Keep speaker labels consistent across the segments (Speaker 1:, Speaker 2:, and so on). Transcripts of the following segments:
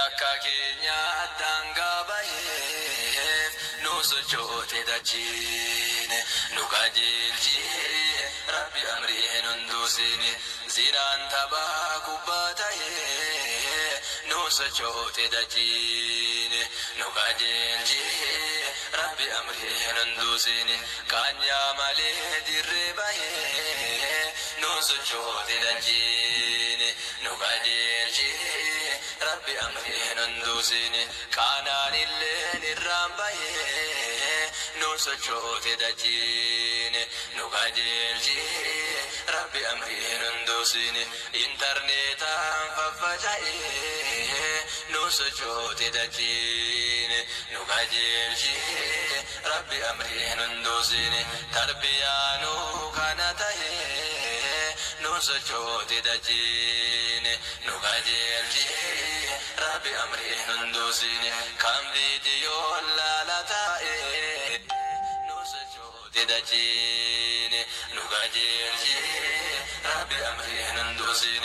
Speaker 1: Yakka keenya daangaa baheef nu sochoote dachiin, nu qajeelchi Rabbi amrii nun duusin. Zinaan taphaa kubbaa tahee nu sochoote dachiin, nu qajeelchi Rabbi amrii nun duusin. Qaanyaa malee dirree bahee nu sochoote dachiin, nu qajeelchi Rabbi amrii nun duusin. Qaanaan illeen irraan bahee nu sochoote dachiin, nu qajeelchi Rabbi amrii nun duusin. Intarneetaan faffaca'ee nu sochoote dachiin, nu qajeelchi Rabbi amrii nun duusin. Tarbiyaanuu kana tahee nu sochoote dachiin, nu qajeelchi Rabbi amrii nun duusin. Kan viidiyoo laala taa'ee nu sochoote dachiin, nu qajeelchi Rabbi amrii nun duusin.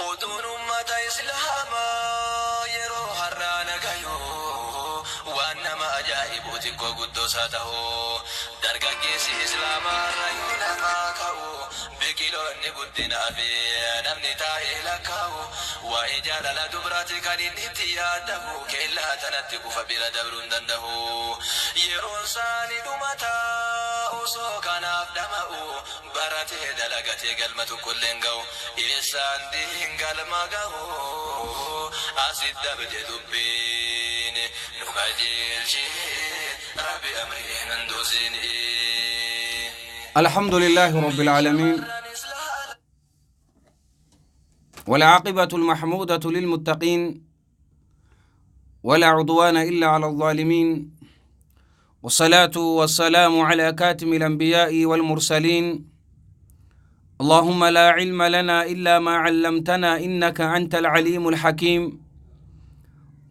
Speaker 1: Oduun ummata Islaamaa yeroo har'aa nagayuu waan nama ajaa'ibu xiqqoo guddoosaa ta'u. Dargaggeessi Islaamaa irra lafaa ka'u, biqiloonni guddinaa fi namni taa'ee lakkaa'u, waa'ee jaalala dubraati kan inni itti yaadamu keellaa tanatti kufa bira dabruu hin danda'u. Yeroon isaanii dhumataa osoo kanaaf dhama'u, baratee dalagatee galma tokkollee hin ga'u. Eessaan diin galma ga'u asit dabde dubbiin, nu qajeelchi Rabbi amrii nun duusin.
Speaker 2: الحمد لله رب العالمين، والعاقبة المحمودة للمتقين، ولا عدوان إلا على الظالمين، والصلاة والسلام على كاتم الأنبياء والمرسلين. اللهم لا علم لنا إلا ما علمتنا إنك أنت العليم الحكيم،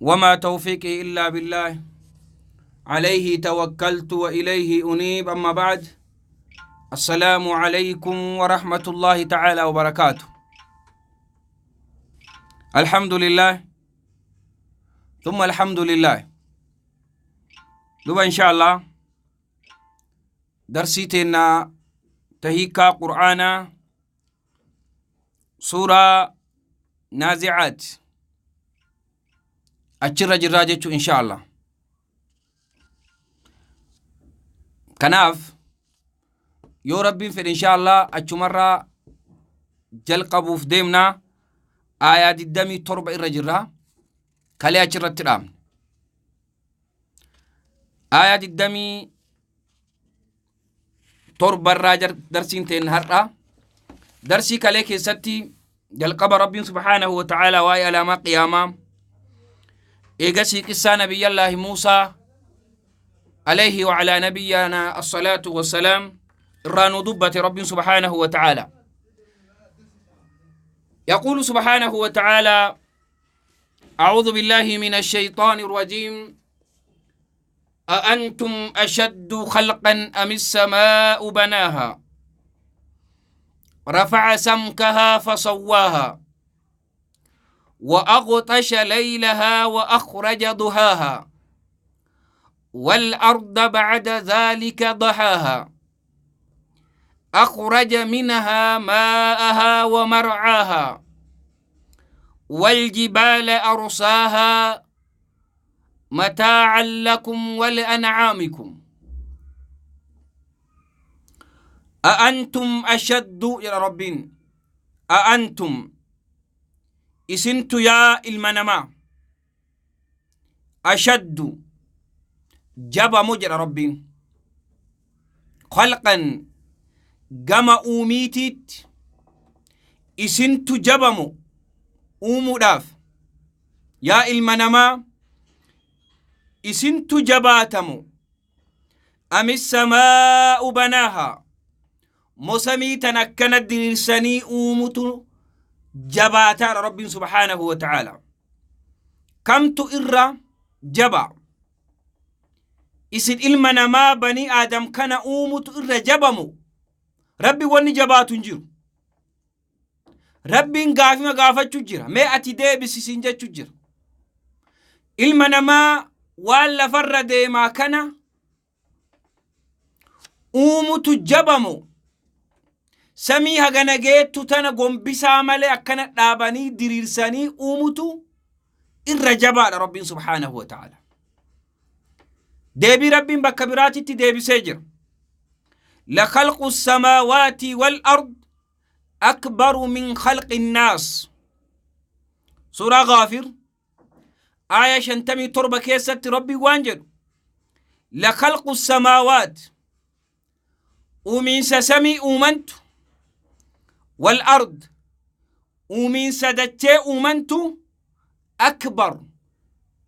Speaker 2: وما توفيقي إلا بالله، عليه توكلت وإليه أنيب. أما بعد، السلام عليكم ورحمة الله تعالى وبركاته. الحمد لله ثم الحمد لله. دوبا إن شاء الله درسيتنا تهيكا قرآنا سورة نازعات أجر جراجة إن شاء الله. كناف يو ربي في إن شاء الله أجمرة جلقبوف ديمنا آيات الدمي تربع الرجرة كلي أجر الترام آيات الدمي تربع الراجر درسين تنهرة درسي كليك ستي جلقب ربي سبحانه وتعالى وآي على ما قياما إيجاسي قصة نبي الله موسى عليه وعلى نبينا الصلاة والسلام رانو دبة رب سبحانه وتعالى. يقول سبحانه وتعالى: أعوذ بالله من الشيطان الرجيم، أأنتم أشد خلقا أم السماء بناها رفع سمكها فسواها وأغطش ليلها وأخرج ضحاها والأرض بعد ذلك ضحاها أخرج منها ماءها ومرعاها والجبال أرساها متاعا لكم ولأنعامكم. أأنتم أشد يا ربين، أأنتم إسنت يا المنما أشد جب مجر ربين خلقا جما أوميتت إسنت جبمو أومداف يا المنما إسنت جباتمو أم السماء بناها مسمي تنكن درسني أومت جباتا رب سبحانه وتعالى. كم تئر جبا إسن المنما بني آدم كان أومت إر جبمو Rabbi wanni jabaatu hin jiru. Rabbiin gaafima gaafachuu jira. Mee ati deebisi siin jechuu jira. Ilma namaa waan lafarra deemaa kana uumutu jabamu samii hagana geettu tana gombisaa malee akkana dhaabanii diriirsanii uumutu irra jabaadha Rabbiin subhaanahu wa ta'ala. Deebii Rabbiin bakka biraatitti deebisee jira. لخلق السماوات والأرض أكبر من خلق الناس. سورة غافر آية 57 keessatti Rabbi waan jedhu لخلق السماوات uumiinsa samii uumantu والأرض uumiinsa dachee uumantu أكبر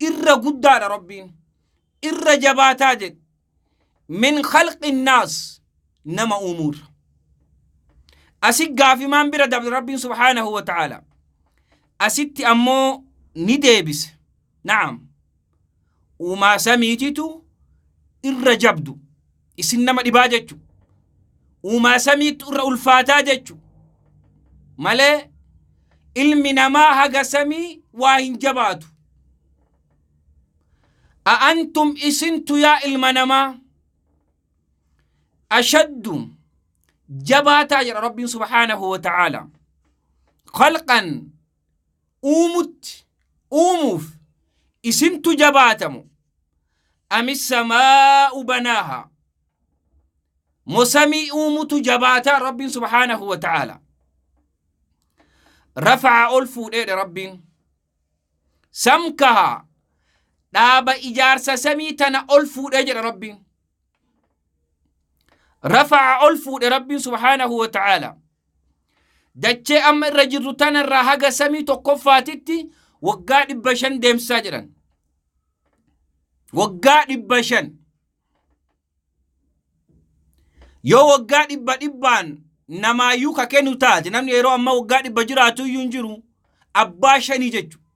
Speaker 2: irra guddaadha Rabbiin irra jabaataa jedhe من خلق الناس nama uumuurra. Asi gaafimaan bira dabre Rabbiin subhaanahu wa ta'ala. Asitti ammoo ni deebise. Na'am. Uumaa samiititu irra jabdu. Isin nama dhibaa jechu. Uumaa samiitu irra ulfaataa jechu. Malee ilmi namaa haga samii waa hin jabaatu. أأنتم isintu yaa ilma namaa أشد jabaataa jedha Rabbiin subhaanahu wa ta'ala. خلقا uumutti uumuuf isintu jabaatamu أم السماء بناها moo samii uumutu jabaataa Rabbiin subhaanahu wa ta'ala. رفع ol fuudheedha Rabbiin سمكها dhaaba ijaarsa samii tana ol fuudhee jedha Rabbiin. رفع ol fuudhe Rabbiin subhaanahu wa ta'ala. Dachee amma irra jirru tanarraa haga samii tokkoffaatitti waggaa 500 deemsisaa jedhan. Waggaa 500. Yoo waggaa dhibba dhibbaan namaayyuu ka kennu taate namni yeroo ammaa waggaa 100 jiraatu iyyuu hin jiru abbaa shanii jechuudha.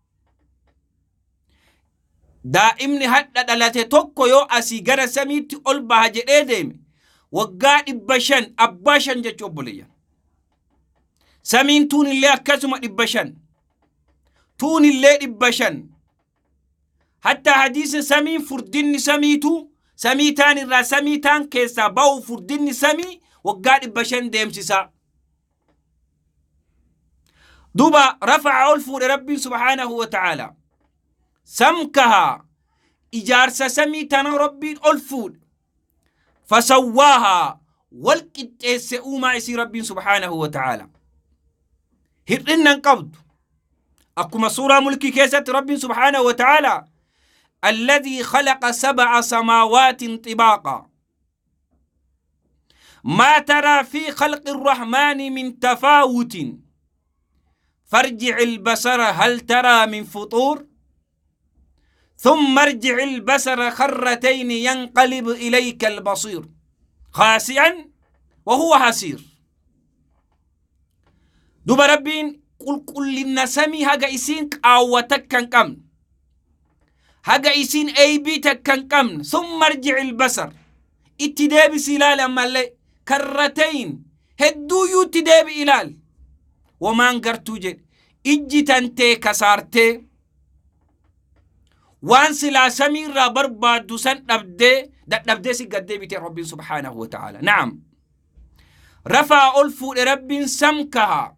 Speaker 2: Daa'imni hadha dhalate tokko yoo asii gara samiitti ol baha jedhee deeme waggaa 500 abbaa shan jechuu obboleeyyan. Samiin tuunillee akkasuma 500. Tuunillee 500. Hatta hadiisa samiin furdinni samiitu samii taan irraa samii taan keessaa bahu furdinni samii waggaa 500 deemsisaa. Duuba رفع ol fuudhe Rabbiin subhaanahu wa ta'ala. سمكها ijaarsa samii tana Rabbiin ol fuudhe. فسواها wal qixxeesse uumaa isii Rabbiin subhaanahu wa ta'ala. Hir'inna hin qabdu. Akkuma suuraa mulkii keessatti Rabbiin subhaanahu wa ta'ala الذي خلق سبع سماوات طباقا ما ترى في خلق الرحمن من تفاوت فارجع البصر هل ترى من فطور ثم ارجع البصر كرتين ينقلب إليك البصير خاسئا وهو حسير. دوب ربين قل قل samii haga isiin qaawwa takka hin qabne haga isiin eybii takka hin qabne ثم ارجع البصر itti deebisi ilaali ammallee كرتين hedduuyyuu itti deebi ilaali womaan gartuu jedhe ijji tantee kasaartee waan silaa samii irraa barbaaddu san dhabdee dadhabdee si gad deebite Rabbiin subhaanahu wa ta'ala. Na'am. رفع ol fuudhe Rabbiin سمكها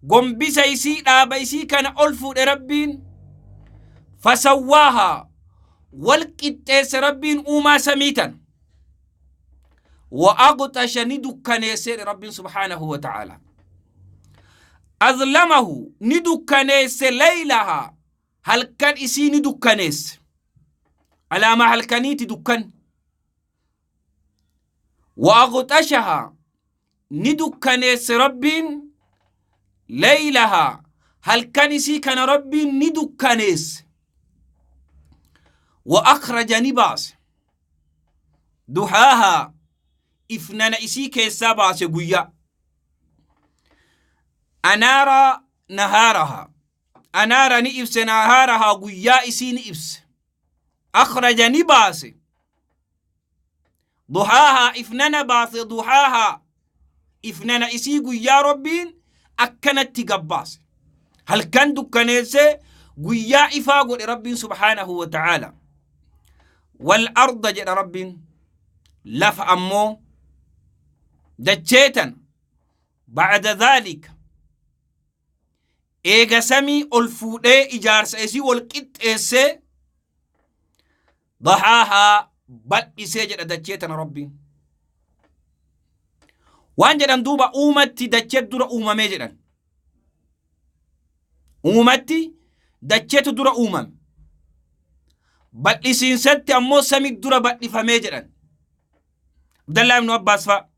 Speaker 2: gombisa isii dhaaba isii kana ol fuudhe Rabbiin فسواها wal qixxeesse Rabbiin uumaa samii tan وأغطش ni dukkaneesse Rabbiin subhaanahu wa ta'ala. أظلمه ni dukkaneesse ليلها halkan isii ni dukkaneesse alaamaa halkaniiti dukkan وأغطشها ni dukkaneesse Rabbiin ليلها halkan isii kana Rabbiin ni dukkaneesse وأخرج ni baase ضحاها ifnana isii keessaa baase guyyaa أنار نهارها أنار ni ibse نهارها guyyaa isii ni ibse أخرج ni baase ضحاها ifnana baase ضحاها Ifnana isii guyyaa Rabbiin akkanatti gabbaase. Halkan dukkaneessee guyyaa ifaa godhe Rabbiin subhaanahu wa ta'aala. Wal arda jedha Rabbiin lafa ammoo dachee tana ba'ada dhaalika eega samii ol fuudhee ijaarsa isii wal qixxeessee dahaahaa bal'isee jedha dachee tana Rabbiin. Waan jedhan duuba uumatti dachee dura uumamee jedhan. Uumatti dacheetu dura uumame. Bal'isiinsatti ammoo sami dura bal'ifamee jedhan. Abdallaa ibnu Abbaas fa'a.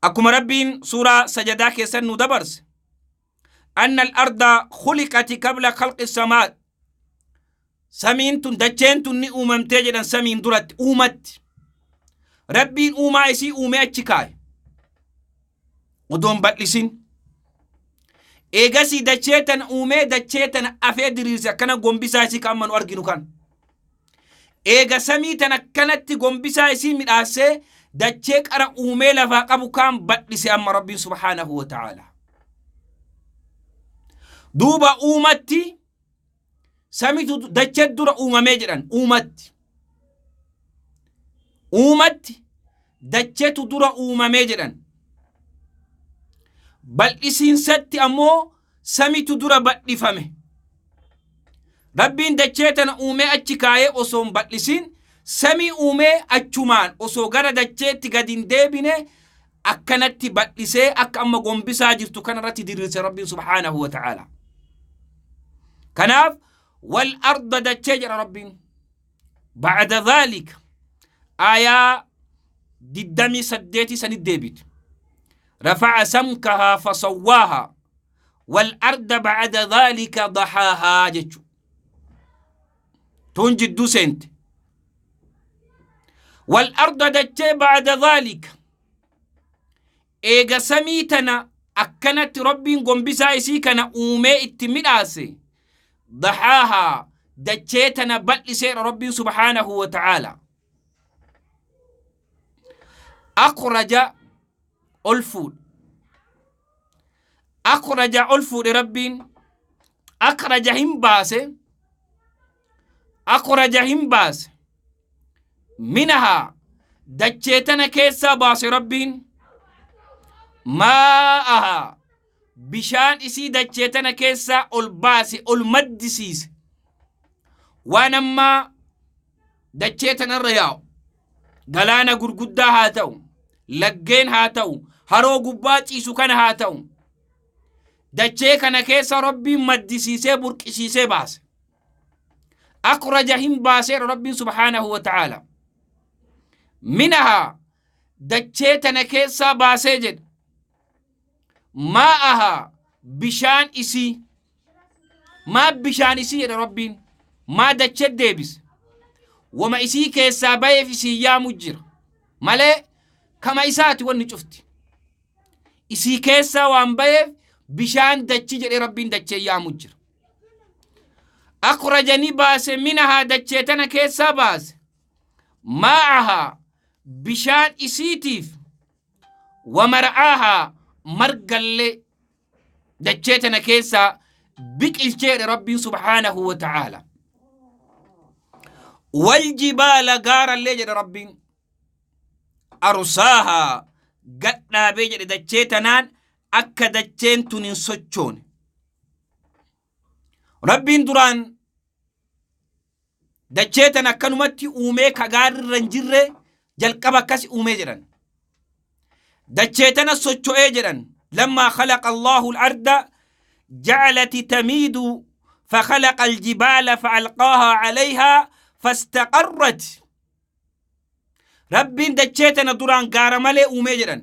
Speaker 2: Akkuma Rabbiin suuraa sajadaa keessan nu dabarse. Anna al-arda khuliqati qabla khalqi samaa. Samiin tun dacheen tun ni uumamtee jedhan samiin duratti uumatti. Rabbiin uumaa isii uumee achi kaaye. Odoon bal'isin. Eegasii dachee tana uumee dachee tana afee diriirse akkana gombisaa isii kan amma nu arginu kan. Eega samii tana akkanatti gombisaa isii midhaassee dachee qara uumee lafaa qabu kaan bal'ise amma Rabbiin subhaanahu wa ta'ala. Duuba uumatti samitu dachee dura uumamee jedhan uumatti. Uumatti dacheetu dura uumamee jedhan. Bal'isiinsatti ammoo samitu dura bal'ifame. Rabbiin dachee tana uumee achi kaayee osoo hin bal'isin samii uumee achumaan osoo gara dacheetti gadi hin deebine akkanatti bal'isee akka amma gombisaa jirtu kanarratti diriirse Rabbiin subhaanahu wa ta'ala. Kanaaf wal arda dachee jedha Rabbiin. Ba'da dhaalika aayaa 28 sanit deebiti. Rafa'a samkahaa fasawwaahaa wal arda ba'da dhaalika dahaahaa jechu. Tun jidduu seente. Wal arda dachee ba'da dhaalika eega samii tana akkanatti Rabbiin gombisaa isii kana uumee itti midhaase dahaahaa dachee tana bal'iseera Rabbiin subhaanahu wa ta'aala. Akhraja ol fuudhe. Akhraja ol fuudhe Rabbiin akhraja hin baase akhraja hin baase minahaa dachee tana keessaa baase Rabbiin maa'ahaa bishaan isii dachee tana keessaa ol baase ol maddisiise waan ammaa dachee tanarra yaa'u galaana gurguddaa haa ta'u laggeen haa ta'u haroo gubbaa ciisu kana haa ta'u dachee kana keessa Rabbiin maddisiisee burqisiisee baase. Akhraja hin baaseera Rabbiin subhaanahu wa ta'aala. Minahaa dachee tana keessaa baasee jedha. Maa'ahaa bishaan isii. Maa bishaan isii jedha Rabbiin. Maa dachee deebise. Wama isii keessaa baheef isii yaamu jira. Malee kama isaati wanni cufti. Isii keessaa waan baheef bishaan dachi jedhee Rabbiin dachee yaamu jira. Akhraja ni baase minahaa dachee tana keessaa baase. Maa'ahaa bishaan isiitiif wa mar'aahaa margallee dachee tana keessaa biqilcheedha Rabbiin subhaanahu wa ta'aala. Wal jibaala gaarallee jedha Rabbiin. Arsaahaa gadhaabee jedhe dachee tanaan akka dacheen tun hin sochoone. Rabbiin duraan dachee tana akkanumatti uumee ka gaarri irra hin jirre jalqaba akkas uumee jedhan. Dachee tana socho'ee jedhan. Lammaa khalaqa Allahu al-arda ja'alati tamiidu fakhalaqa al-jibaala fa'alqaahaa 'alayhaa fastaqarrat. Rabbiin dachee tana duraan gaara malee uumee jedhan.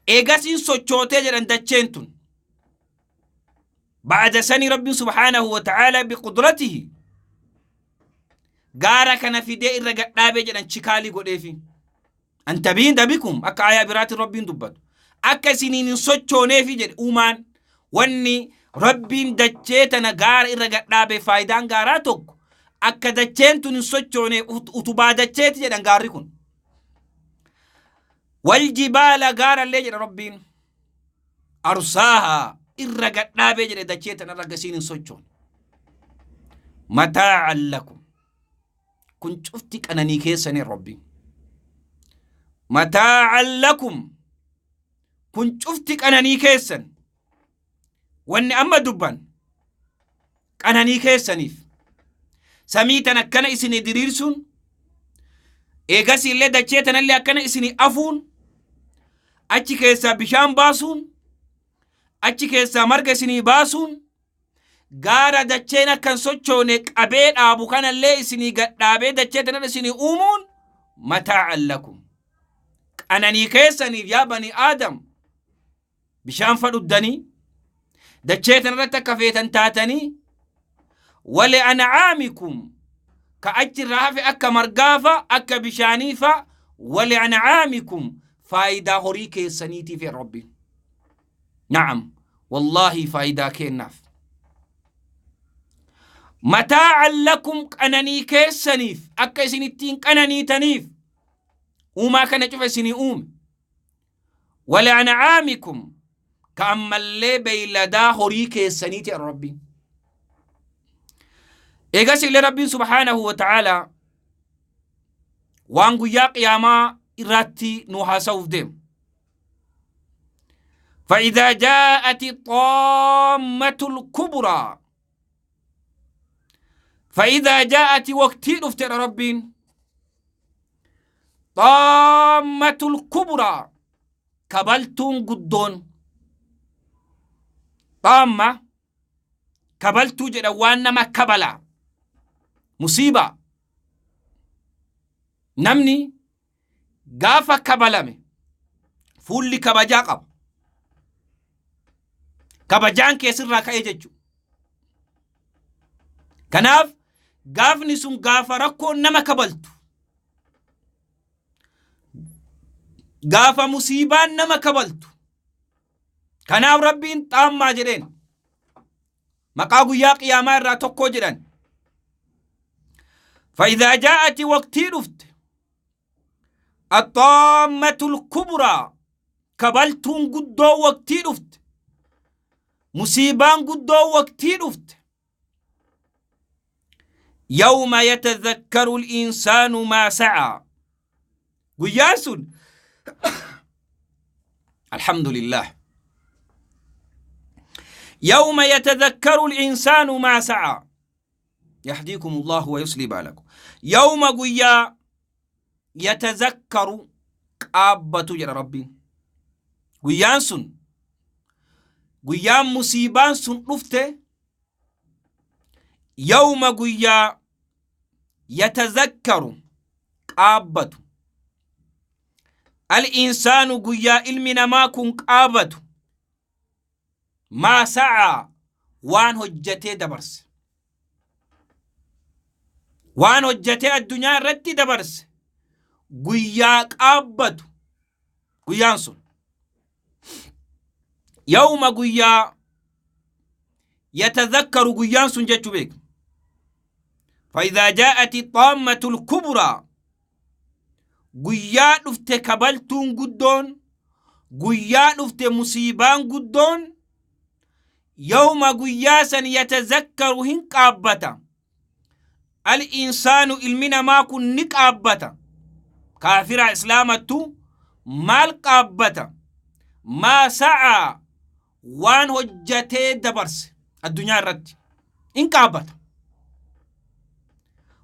Speaker 2: Eegasiin sochootee jedhan dacheen tun. Ba'ada sanii Rabbiin subhaanahu wa ta'aala biqudratihi gaara kana fidee irra gadhaabee jedhan chikaalii godheefi. An tabiinda bikum akka aayaa biraatiin Rabbiin dubbatu. Akka isiniin hin sochooneefi jedhe uumaan wanni Rabbiin dachee tana gaara irra gadhaabe faayidaan gaaraa tokko akka dacheen tun hin sochoone utubaa dacheeti jedhan gaarri kun. Waljibaala gaarallee jedha Rabbiin arsaahaa irra gadhaabee jedhe dachee tanarra gasiin hin sochoone. Mataa'an lakum kun cufti qananii keessanii Rabbiin. Mataa'an lakum kun cufti qananii keessan wanni amma dubban qananii keessaniif samii tan akkana isinii diriirsuun eegasii illee dachee tanallee akkana isinii afuun achi keessaa bishaan baasuun achi keessaa marga isinii baasuun gaara dacheen akka hin sochoone qabee dhaabu kanallee isinii gadhaabee dachee tanarra isinii uumuun mataa'an lakum qananii keessaniif yaa banii aadam bishaan fadhuddanii dachee tanarratti akka feetan taatanii wali an'aamikum ka achirraa hafe akka margaafa akka bishaaniifa wali an'aamikum faayidaa horii keessaniitiif ya rabbi na'am wallaahi faayidaa kennaaf mataa'an lakum qananii keessaniif akka isin ittiin qananiitaniif uumaa kana cufa isinii uume wali an'aamikum ka ammallee beeyladaa horii keessaniiti rabbiin eegas illee rabbiin subhaanahu wa ta'aalaa waan guyyaa qiyaamaa irratti nu haasa'uuf deemu فإذا جاءت الطامة الكبرى فإذا جاءت وقتي دفتر ربين طامة الكبرى كبلتون قدون طامة كبلتو جدا وانما كبلا مصيبة نمني غافة كبلامي فولي كبجا قب kabajaan keessirraa ka'ee jechuudha. Kanaaf gaafni sun gaafa rakkoo nama kabaltu. Gaafa musiibaan nama kabaltu. Kanaaf Rabbiin xaammaa jedheen. Maqaa guyyaa qiyaamaa irraa tokkoo jedhan. فإذا جاءت وقتي رفت الطامة الكبرى كبلتون قدو وقتي رفت musiibaan guddoo waqtii dhufte yawma yatadhakkaru al-insaanu maa sa'aa guyyaan sun alhamdulillah yawma yatadhakkaru al-insaanu maa sa'aa yahdiikum allahu wa yusli baalakum yawma guyyaa yatadhakkaru qaabbatu jedha rabbiin guyyaan sun guyyaan musiibaan sun dhufte yawma guyyaa yatazakkaru qaabbatu al-insaanu guyyaa ilmi namaa kun qaabatu maa sa'aa waan hojjatee dabarse waan hojjatee addunyaa irratti dabarse guyyaa qaabbatu guyyaan sun yawma guyyaa yatadhakkaru guyyaan sun jechuu beek فإذا جاءت الطامة الكبرى guyyaa dhufte kabaltuun guddoon guyyaa dhufte musiibaan guddoon yawma guyyaa san yatazakkaru hin qaabbata al-insaanu ilmi namaa kun ni qaabbata kaafira islaamattu maal qaabbata maa sa'aa waan hojjatee dabarse addunyaa irratti in qaabbata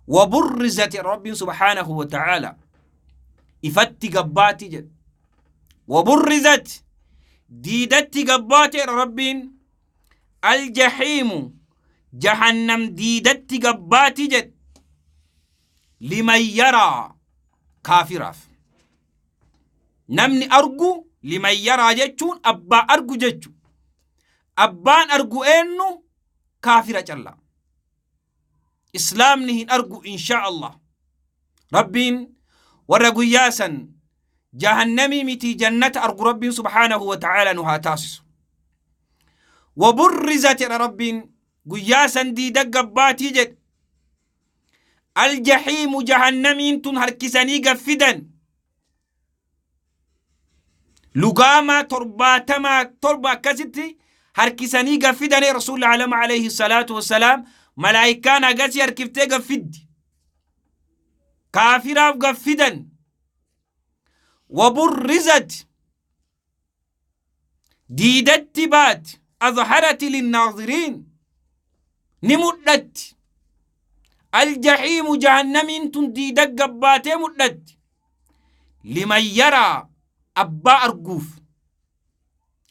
Speaker 2: وبرزت رب سبحانه وتعالى ifatti gabbaati jedhe وبرزت diidatti gabbaati rabbiin aljahiimu jahannam diidatti gabbaati jedhe liman yaraa kaafiraaf namni argu liman yaraa jechuun abbaa argu jechu abbaan argu eenyu kaafira callaa islaamni hin argu insha allah rabbiin warra guyyaa san jahannamii miti jannata argu rabbiin subhaanahu wa ta'aala nu haa taasisu waburrizat jedha rabbiin guyyaa san diida gabbaatii jedhe aljahiimu jahannamiin tun harkisanii gaffidan Lugaama 77 akkasitti harkisanii gaffidanii Rasuulli alama alayhi salaatu wassalaam malaayikaan agasii harkiftee gaffiddi. Kaafiraaf gaffidan. Waburrizat diidatti baati azharati linnaaziriin ni mudhatti. Aljahiimu jahannamiin tun diida gabbaatee mudhatti. Liman yaraa abbaa arguuf.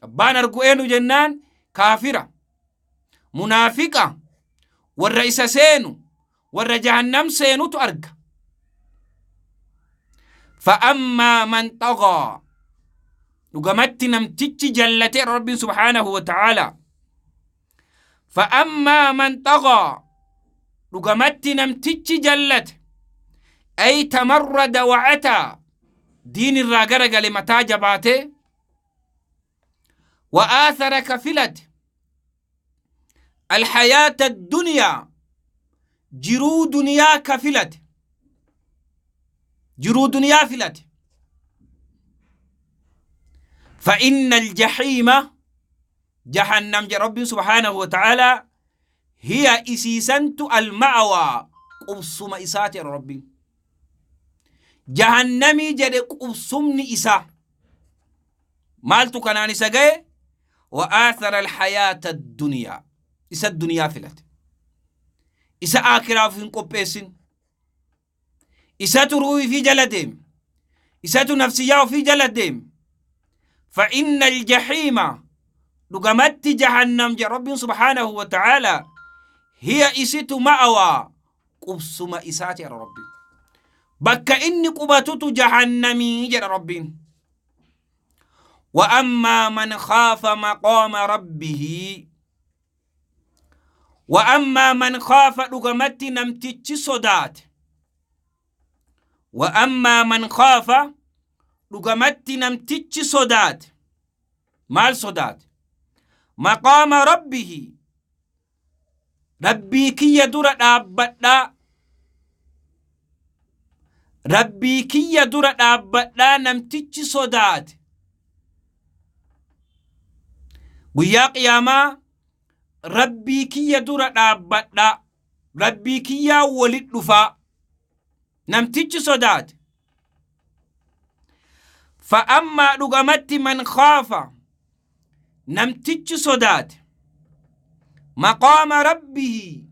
Speaker 2: Abbaan argu eenyu jennaan kaafira. Munaafiqa warra isa seenu warra jahannam seenutu arga. Fa'ammaa man xagaa dhugamatti namtichi jallatee Rabbiin subhaanahu wa ta'aalaa. Fa'ammaa man xagaa dhugamatti namtichi jallate ay tamarrada wa'ataa diin irraa garagale mataa jabaatee wa aathara ka filate alhayaata addunyaa jiruu duniyaa ka filate jiruu duniyaa filate فإن الجحيم جهنم ربي سبحانه وتعالى هي إسيسنت المأوى قبصم إسات ربي جهنمي جد قبصمني إسا مالتو كان إسا وآثر الحياة الدنيا إسا الدنيا فلت إسا آكرا في قبيسن إسا تروي في جلدهم إسا نفسيا في جلدهم فإن الجحيم لقمت جهنم رب سبحانه وتعالى هي إسيت مأوى قبسم إساتي يا ربي بك إني قبتت جهنمي يا ربي. وأما من خاف مقام ربه وأما من خاف لقمت نمتج صدات وأما من خاف لقمت نمتج صدات مال صدات مقام ربه ربي كي يدور أبدا ربي كي يدور أبدا نمتج صدات ويا قياما ربي كي يدور أبدا ربي كي يولد لفا نمتج صدات. فأما لقمت من خاف نمتج صدات مقام ربه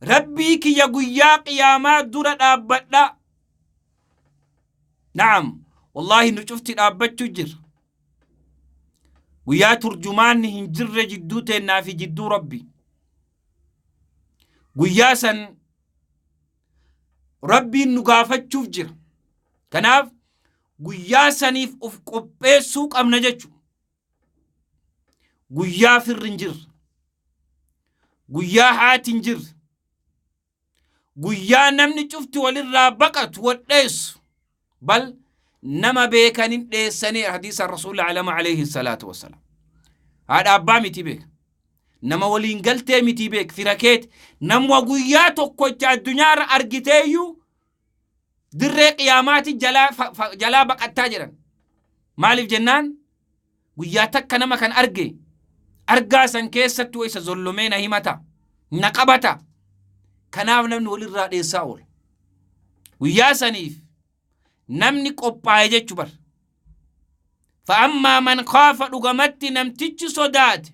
Speaker 2: ربي كي يقويا قياما دور أبدا. نعم والله نشفت الأبد تجر ويا ترجمان هنجر جدو تنا في جدو ربي ويا سن ربي نقافة تفجر كناف ويا سنيف أفقبي سوق أم نجتشو ويا في الرنجر ويا هاتنجر ويا نمني شفت وللرابقة والديس بل نما بيكن ديسني حديث الرسول علم عليه الصلاة والسلام. هذا أبا متي بيك نما ولين قلتي متي بيك في ركيت نما ويا توكو الدنيا أرجتيو دري قياماتي جلا بق التاجرا مالف جنان ويا تك نما كان أرجي أرجع كيست ويس ظلمين هيمتا نقبتا كناف نمن ولي الرأي ساول ويا سنيف نمني قبعة جبر. فأما من خاف لقمت نمتج صدات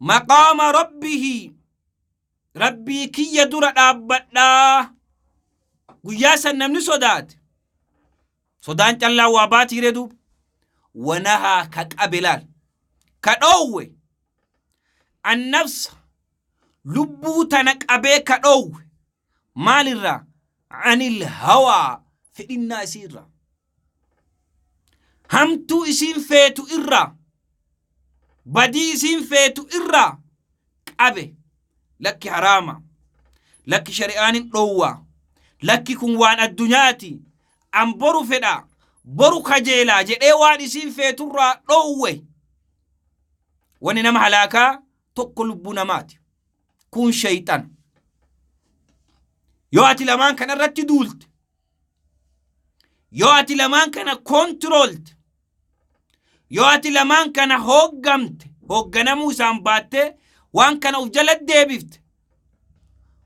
Speaker 2: مقام ربه ربي كي يدور أبدا ويا نمني صدات صدان الله واباتي ردو ونهى كقبلال كدوه النفس لبو تنك أبي كدوه مال الرا عن الهوى في الناس الرا همتو اسم فيتو إرا بدي اسم فيتو إرا أبي لك حرامة لك شريان قوة لك كنوان الدنياتي أم برو فدا برو خجيلا جدي اسم فيتو را قوة وننم هلاكا تقلب نمات كون شيطان yoo ati lamaan kana irratti duulte Yoo ati lamaan kana controlled, yoo ati lamaan kana hooggamte, hoogganamuu isaan baattee waan kana uf jala deebifte,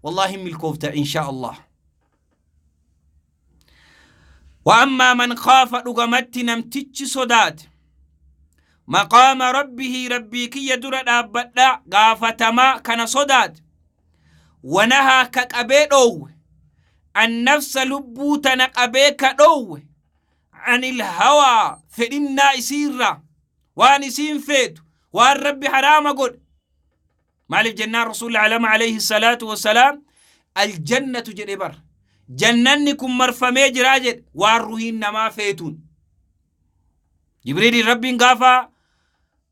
Speaker 2: wallaahi milkoofta insha Allah. Wa ammaa man khaafa, dhugamatti namtichi sodaate, maqaama rabbihi, rabbii kiyya dura dhaabbadha gaafatamaa kana sodaate, wanahaa ka qabee dhoowwe, annafsa lubbuu tana qabee ka dhoowwe, anil hawaa fedhinnaa isiirraa, waan isiin feetu, waan Rabbi haraama godhe. Maaliif jennaan, Rasuulli alama alayhi salaatu wassalaam aljannatu jedhe bar, jannanni kun marfamee jiraa jedhe waan ruhiin namaa feetuun. Jibriiliin Rabbiin gaafa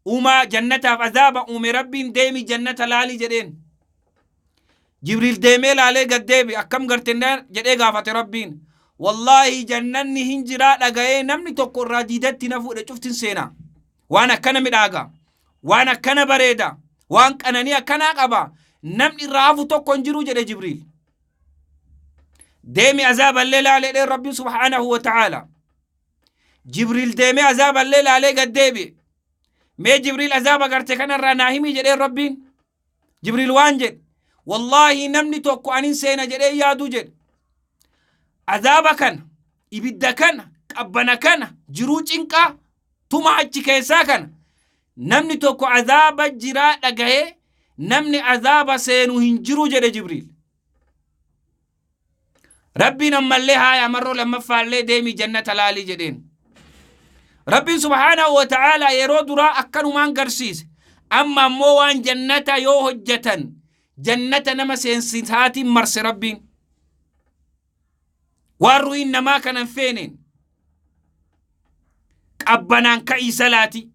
Speaker 2: uumaa jannataaf azaaba uume, Rabbiin deemi jannata laalii jedheen. Jibriil deemee laalee gad deebi. Akkam garte jedhee gaafate Rabbiin. Wallaahi jannanni hin jiraa dhaga'ee namni tokko irraa diidatti na fuudhe, cuftin seenaa. Waan akkana midhaaga, waan akkana bareeda, waan qananii akkanaa qaba, namni irraa hafu tokko hin jiru jedhe Jibriil. Deemi azaaballee laalee Rabbiin subhaanahu wa ta'aala. Jibriil deemee azaaballee laalee gad deebi'e. Mee Jibriil, azaaba garte kanarraa naa himii jedheen Rabbiin. Jibriil waan jedhe, wallaahi namni tokko anin seena jedhee yaaduu jedhe. Azaaba kana, ibidda kana, qabbana kana, jiruu cinqaa, tuma achi keessaa kana, namni tokko azaaba jiraa dhagahee namni azaaba seenu hin jiru jedhe Jibriil. Rabbiin ammallee haaya marroo lammaffaallee deemii jannata laalii jedheen. Rabbiin subhaanahu wa ta'aalaa yeroo duraa akkanumaan garsiise. Amma ammoo waan jannata yoo hojjetan jannata nama seensisaatiin marse Rabbiin. Waan ruhiin namaa kana hin feeneen. Qabbanaan ka'ii salaati,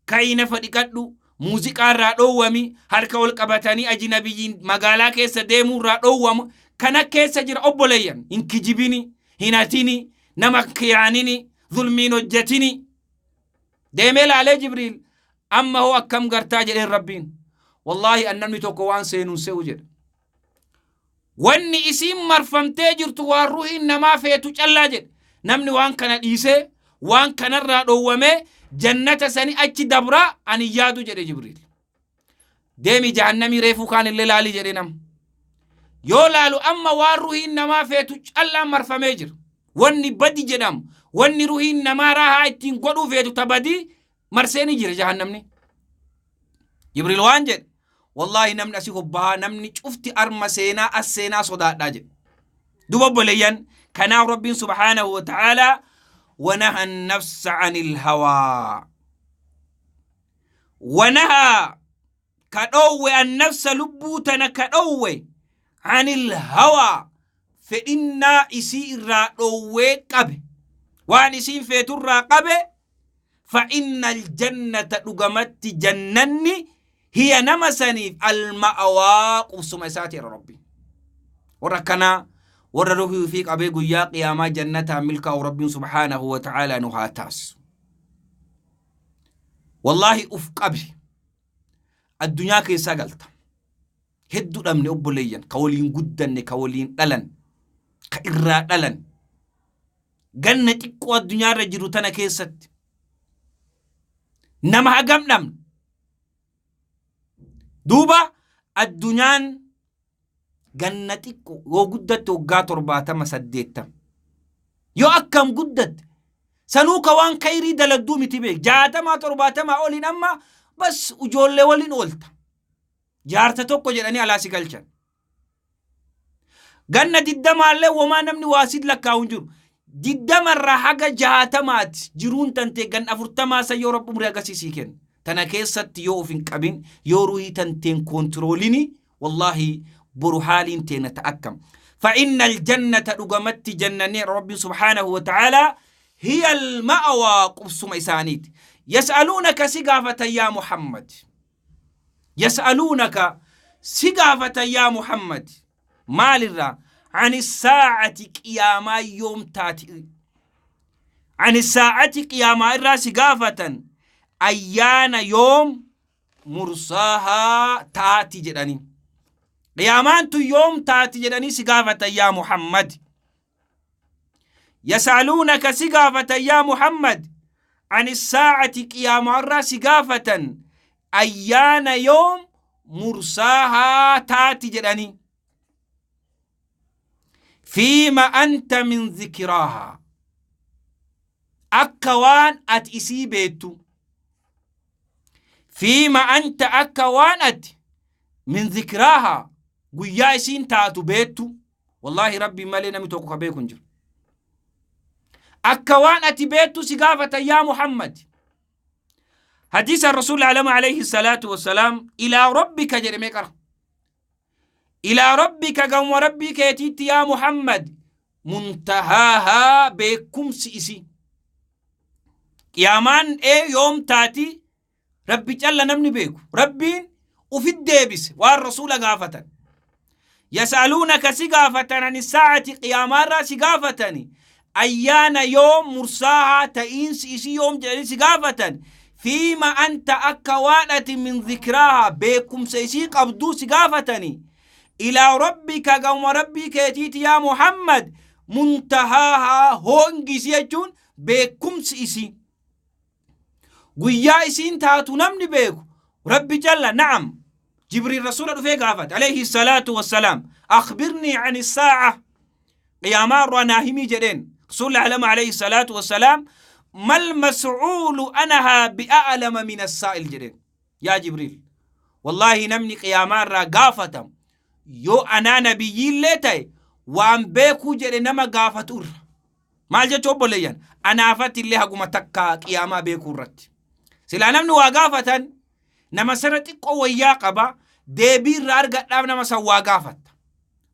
Speaker 2: ka'ii nafa dhiqadhu, muuziqaa irraa dhoowwami, harka ol qabatanii ajnabiyyiin magaalaa keessa deemuu irraa dhoowwamu. Kana keessa jira obboleeyyan. Hin kijibini, hin hatini, nama kiyaanini, zulmiin hojjetini. Deemee laalee Jibriil, amma hoo akkam gartaa jedheen Rabbiin. Wallaahi an namni tokko waan seenuun se'u jedhe. Wanni isiin marfamtee jirtu waan ruhiin namaa feetu callaa jedhe. Namni waan kana dhiisee waan kanarraa dhoowwamee jannata sani achi dabraa ani yaadu jedhe Jibriil. Deemi jahannamii reefuu kaan illee laalii jedhe nam. Yoo laalu amma waan ruhiin namaa feetu callaan marfamee jira. Wanni badi jedhamu, wanni ruhiin namaa raahaa ittiin godhuu feetu ta badii marsee ni jira jahannamni. Jibriil waan jedhe, wallaahi namni asii hobbahaa, namni cufti arma seenaa as seenaa sodaadhaa jedhe. Duba obboleeyyan, kanaaf Rabbiin subhaanahu wa ta'aalaa wanaha nafsa anil hawaa. Wanahaa ka dhoowwe, annafsa lubbuu tana ka dhoowwe, anil hawaa fedhinnaa isii irraa dhoowwee qabe, waan isiin feeturraa qabe, fa inna aljannata dhugamatti jannanni hiya nama saniif alma'awaa qubsuma isaati jedha Rabbiin. Warra akkanaa, warra ruhii ofii qabee guyyaa qiyaamaa jannataan milkaa'u Rabbiin subhaanahu wa ta'aalaa nu haa taasisu. Wallaahi uf qabi addunyaa keessaa galta. Hedduu dhabne obboleeyyan, ka waliin guddanne, ka waliin dhalan, ka irraa dhalan. Ganna xiqqoo addunyaa irra jiru tana keessatti nama hagam dhabne. Duuba addunyaan ganna xiqqoo, yoo guddatte waggaa 70 80, yoo akkam guddatte sanuu ka waan kayrii daladduu miti beek, 60 70 oliin amma bas ijoollee waliin oolta. Jaarta tokko jedhanii alaa si galchan. Ganna 20llee womaa namni waa sit lakkaa'u hin jiru. 20rraa haga 60ti jiruun tantee, ganna 40 san yoo Rabbi umrii agasii sii kenna. Tana keessatti yoo of hin qabin, yoo ruhii tanteen koontiroolini, wallaahi boru haaliin teena ta akkam. فإن الجنة dhugamatti jannanni Rabbi subhaanahu wa ta'ala hiya al-ma'awaa qubsuma isaaniiti. Yas'aluunaka si gaafatan yaa Muhammad. Yas'aluunaka si gaafatan yaa Muhammad. Maalirraa? Ani saa'ati qiyaamaa yoom taati? Ani saa'ati qiyaamaa irraa si gaafatan, ayyaana yoom mursaahaa taati jedhanii. Qiyaamaan tun yoom taati jedhanii si gaafatan yaa Muhammad. Yas'aluunaka, si gaafatan, yaa Muhammad, an issaacati, qiyaamaa si gaafatan, ayyaana yoom mursaahaa taati jedhanii. Fiima anta min zikraahaa, akka waan ati isii beettu. Fiima anta, akka waan ati, min zikraahaa, guyyaa isiin taatu beettu. Wallaahi, Rabbiin malee namni tokko ka beeku hin jiru. Akka waan ati beettu si gaafatan, yaa Muhammad. Hadiisa Rasuul alama alayhi salaatu wassalaam, ilaa rabbika jedhame qara. Ilaa rabbika, gamuma Rabbii keetiitti, yaa Muhammad, muntahaahaa, beekumsi isi. Qiyaamaan ee yoom taati, Rabbi calla namni beeku. Rabbiin ufit deebise waan Rasuula gaafatan. Yas'aluunaka, si gaafatan, ani saa'ati, qiyaamaarraa si gaafatani, ayyaana yoom mursaahaa, ta'iinsi isii yoom jedhanii si gaafatan. Fiima anta, akka waan ati, min zikraahaa, beekumsa isii qabduu si gaafatani. Ilaa rabbika, gamuma Rabbii keetiiti, yaa Muhammad, muntahaahaa, hoongi isii jechuun beekumsi isii. Guyyaa isiin taatu namni beeku Rabbi jalla. Na'am, Jibriil Rasuula dhufee gaafate alayhi salaatu wassalaam, akhbirnii ani saa'a, qiyaamaa irraa naa himii jedheen. Rasuulli alama alayhi salaatu wassalaam, mal mas'uulu anahaa bi'a'lama min assaa'il jedheen. Yaa Jibriil, wallaahi namni qiyaamaa irraa gaafatamu yoo anaa nabiyyiillee ta'e waan beekuu jedhe nama gaafatu irra. Maal jechuu, obboleeyyan, anaafatti illee haguma takka qiyaamaa beekuu irratti. Silaa namni waa gaafatan nama sana xiqqoo wayyaa qaba, deebii irraa argadhaaf nama san waa gaafatta.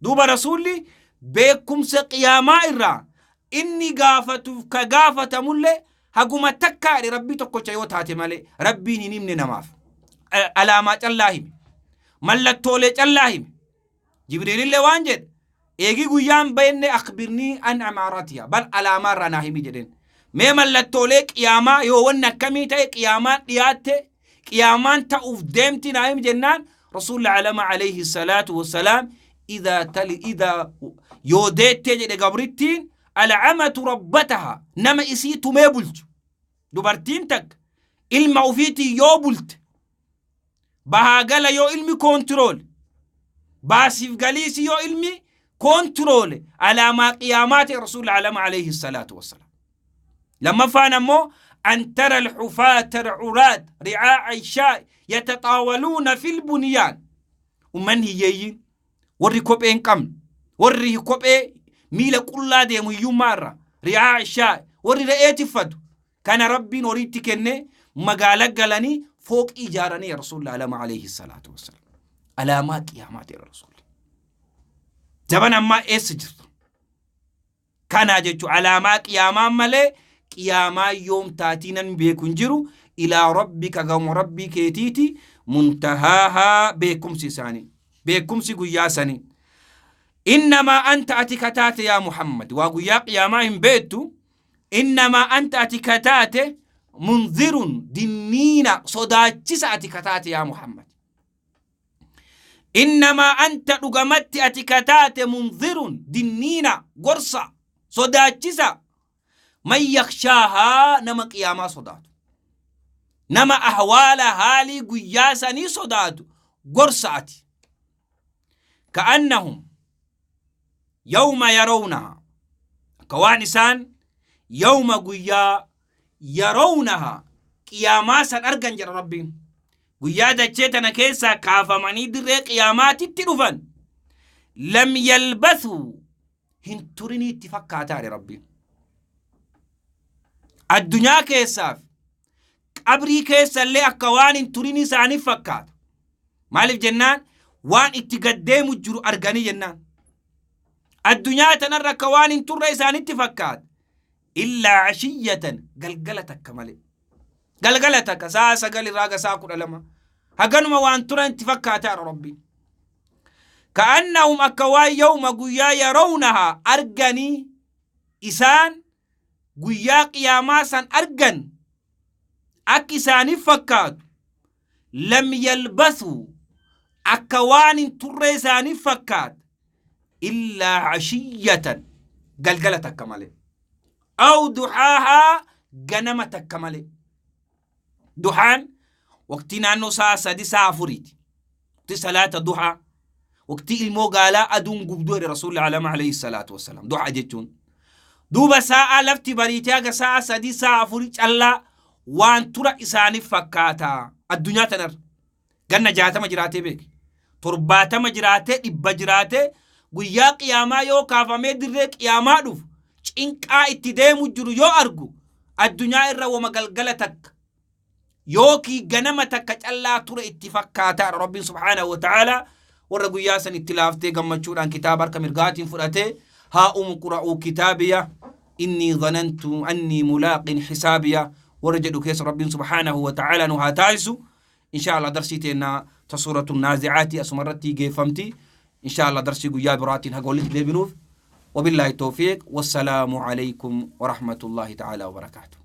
Speaker 2: Duuba Rasuulli beekumsa qiyaamaa irraa inni gaafatuuf ka gaafatamullee haguma takkaa jedhe. Rabbii tokkocha yoo taate malee Rabbiin hin himne namaaf. Alaamaa callaa hime. Mallattoolee callaa hime. Jibriilillee waan jedhe, eegii guyyaan beenne, akhbirnii an amaaratiha, bal alaamaa irraa naa himi jedheen. Mee mallattoolee qiyaamaa, yoo wanni akkamii ta'e qiyaamaan dhiyaatte, qiyaamaan ta'uuf deemti naa himi jennaan, Rasuulli alama alayhi salaatu wassalaam, idaa tali, idaa yoo deettee jedhe gabrittiin, al'amatu rabbataha, nama isii tumee bulchu. Dubartiin takka ilma ufiitiin yoo bulte, bahaa gala yoo ilmi koontiroole, baasiif galiisi yoo ilmi koontiroole, alaamaa qiyaamaa ta'e Rasuulli alama alayhi salaatu wassalaam. Lammaffaan ammoo, an tara alxufaata alcuraat ricaa'a ishaa yataxaawaluuna fil bunyaan. Ummanni hiyyeeyyiin, warri kophee hin qabne, warri kophee miila qullaa deemu hiyyummaa irra, ricaa'a ishaa, warri re'ee tiffatu kana Rabbiin horiitti kenne, magaala galanii fooqii ijaaranii. Rasuulli alama alayhi salaatu wassalaam, alaamaa qiyaamaa ta'e. Rasuulli jaban ammaa eessa jirtu kana jechuun alaamaa qiyaamaa malee qiyaamaa yoom taatii namni beeku hin jiru. Ilaa rabbika, gama Rabbii keetiiti, muntahaahaa, beekumsi isaanii, beekumsi guyyaa sanii. Innamaa anta, ati kataate, yaa Muhammad, waa guyyaa qiyaamaa hin beektu. Innamaa anta, ati kataate, munzirun, dinniina, sodaachisa ati kataate, yaa Muhammad. Innamaa anta, dhugamatti ati kataate, munzirun, dinniina, gorsa, sodaachisa. Man yakshaahaa, nama qiyaamaa sodaatu, nama ahwaala haalii guyyaa sanii sodaatu gorsa ati. Ka'annahum yawma yarawnaha, akka waan isaan, yawma, guyyaa, yarawnaha, qiyaamaa san argan jedha Rabbiin. Guyyaa dachee tana keessaa kaafamanii dirree qiyaamaatitti dhufan, lam yalbathuu, hin turinii itti fakkaataa jedhe Rabbiin. Addunyaa keessaaf qabrii keessa illee akka waan hin turinii isaaniif fakkaata. Maaliif jennaan, waan itti gaddeemu jiru arganii jennaan. Addunyaa tanarra akka waan hin turre isaanitti fakkaata. Illaa ashiyyatan, galgala takka malee. Galgala takka, sa'a 9 irraa haga sa'a 12. Haganuma waan turan itti fakkaataa Rabbiin. Ka'annahum, akka waan, yawma, guyyaa, yarawnahaa, arganii, isaan guyyaa qiyaamaa san argan akka isaaniif fakkaatu, lam yalbasuu, akka waan hin turre isaaniif fakkaata, illaa ashiyyatan, galgala takka malee. Aw duhaahaa ganama takka malee. Duhaan waqtii naannoo sa'a 3 sa'a 4ti. Waqtii salaata duhaa. Waqtii ilmoo gaalaa aduun gubduu jedhe Rasuulli alama alayhi salaatu wassalaam. Duhaa jechuun. Duuba sa'a lafti bariitee haga sa'a 3 sa'a 4 callaa waan tura isaaniif fakkaata. Addunyaa tanarra. Ganna 60 jiraatee beeki. 70 jiraatee 100 jiraatee guyyaa qiyaamaa yoo kaafamee dirree qiyaamaa dhufu cinqaa itti deemu jiru yoo argu addunyaa irra wama galgala takka yookii ganama takka callaa ture itti fakkaataadha. Rabbiin subhaanahu wa ta'aalaa warra guyyaa san itti laaftee gammachuudhaan kitaaba harka mirgaatiin fudhatee haa umu qura'uu kitaabiya innii dhanantu annii mulaaqin hisaabiya warra jedhu keessa Rabbiin subhaanahu wa ta'aalaa nu haa taasisu. Insha Allah darsii teenna ta suuratu naazi'aati asuma irratti geeffamti. Insha Allah darsii guyyaa biraatiin haga walitti deebinuuf. Wabillaahi tawfiiq, wassalaamu alaykum warahmatullaahi ta'aalaa wabarakaatuh.